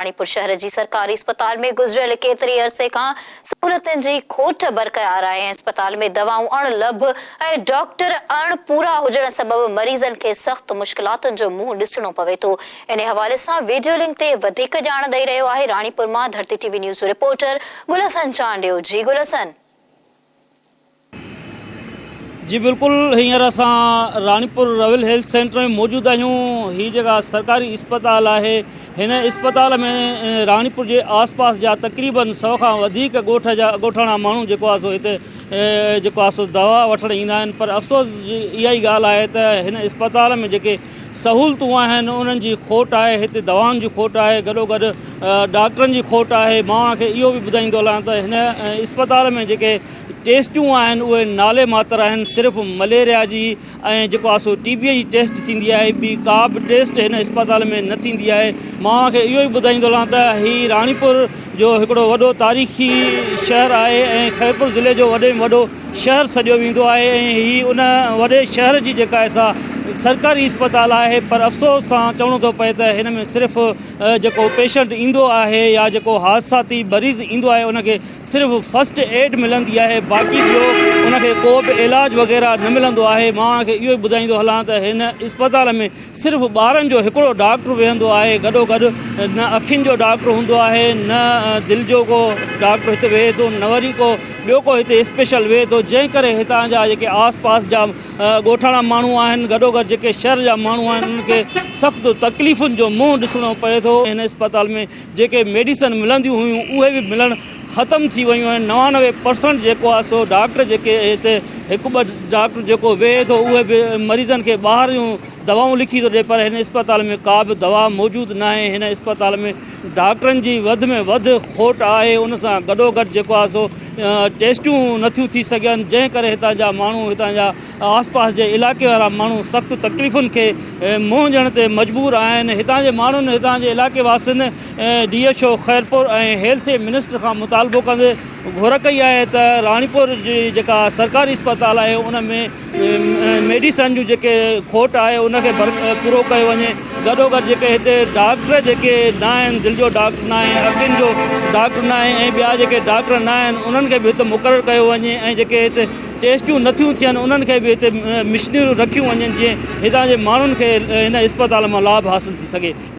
راڻيپور شهر جي سرڪاري اسپتال ۾ گذريل ڪيتري عرصي کان سهولتن جي کوٽ برقرار آهي ۽ اسپتال ۾ دوائون اڻ لڀ ۽ ڊاڪٽر اڻ پورا هجڻ سبب مريضن کي سخت مشڪلاتن جو منهن ڏسڻو پوي ٿو. انهي حوالي سان ويڊيو لنڪ تي وڌيڪ ڄاڻ ڏئي رهيو آهي راڻيپور مان ڌرتي ٽي وي نيوز جو رپورٽر گل حسن چانڊيو جي گل حسن. جي بلڪل هينئر اسان راڻيپور رويل هيلٿ سينٽر ۾ موجود آهيون هي جيڪا سرڪاري اسپتال آهي هن اسپتال ۾ راڻيپور جي آس پاس جا تقريبن سو کان وڌيڪ ڳوٺ جا ڳوٺاڻا ماڻهو جيڪو آهي سو هتي جيڪو آهي سو دوا وٺڻ ايندا آهن پر افسوس جي اها ئي ڳالهه آهي ته هن اسپتال ۾ جيڪي سهولتون آهن انهن جي کوٽ آهي هتي دوائن جي کوٽ آهي گڏو گڏ ڊاڪٽرن جي کوٽ آهي مان اوهان کي اهو به ٻڌائيندو هلان ته هن اسپتال ۾ جيڪي ٽيسٽون آهن اهي نالي ماتر آهن صرف مليريا جي ۽ جيڪو آهي سو ٽي بي جي ٽيسٽ ٿيندي آهي ٻي ڪا به ٽيسٽ هن اسپتال ۾ نه ٿيندي آهي مان اوهان کي اهو ئي ٻڌائيندو هلان ته هي راڻيپور جو هڪڙو وڏو تاريخي شهر آهي ۽ خيرپور ضلعي جو وڏي ۾ وڏو شهر سڏيو ويندو آهي ۽ هي ان وڏي شهر جي جيڪا آهي سا سرڪاري اسپتال آهي پر افسوس سان چوڻو ٿو پئي ته هن ۾ صرف جيڪو پيشنٽ ايندو آهي يا جيڪو حادثاتي مريض ايندو آهي ان کي صرف فرسٽ ايڊ ملندي آهي باقي ٻيو ان کي ڪو به علاج وغيره نه ملندو آهي مان اوهان کي اهو ئي ٻڌائيندو هلان ته هن اسپتال ۾ صرف ٻارن جو هڪڙو ڊاڪٽر ويهندو آهي گڏو گڏ نه اکين جو ڊاڪٽر هوندو آهي نه دل جو ڪو ڊاڪٽر هتي ويهي ٿو نه وري ڪو ٻيو ڪو هتي اسپيشل ويهي ٿو جنهن ڪري هتان جا جيڪي آس پاس جا ڳوٺاڻا ماڻهو آهن گڏو گڏ جيڪي شهر جا ماڻهو آهن انهن کي سخت تڪليفن جو منهن ڏسڻو پئي ٿو هن اسپتال ۾ جيڪي ميڊيسن ملنديون هيون اهي به ملڻ ختم ٿي ويون آهن 99 پرسنٽ جيڪو آهي سو ڊاڪٽر جيڪي هتي هڪ ٻه ڊاڪٽر جيڪو ويهي ٿو اهي به مريضن کي ٻاهر جون دوائون لکي ٿو ڏي پر هن اسپتال ۾ ڪا به دوا موجود ناهي هن اسپتال ۾ ڊاڪٽرن جي وڌ ۾ وڌ کوٽ آهي ان سان گڏو گڏ جيڪو آهي سو ٽيسٽون نٿيون ٿي سگهن جنهن ڪري هتان جا ماڻهو هتان جا آس پاس جي علائقي وارا ماڻهو سخت تڪليفن کي منهن ڏيڻ تي مجبور آهن هتان جي ماڻهن هتان جي علائقي واسين D H O Khairpur ۽ health minister کان مطالبو ڪندي گهر ڪئي آهي ته راڻيپور جي جيڪا سرڪاري اسپتال آهي ان ۾ ميڊيسن جون جيڪي کوٽ آهي ان کي پورو ڪيو وڃي گڏو گڏ جيڪي هتي ڊاڪٽر جيڪي نه آهن دل جو ڊاڪٽر نه آهي اکين جو ڊاڪٽر نه آهي ۽ ٻيا جيڪي ڊاڪٽر نه آهن انهن کي به هتي مقرر ڪيو وڃي ۽ جيڪي هتي ٽيسٽيون نه ٿيون ٿين انهن کي به هتي مشنريون رکيون وڃن جيئن هتان جي ماڻهن کي هن اسپتال مان لاڀ حاصل ٿي سگهي.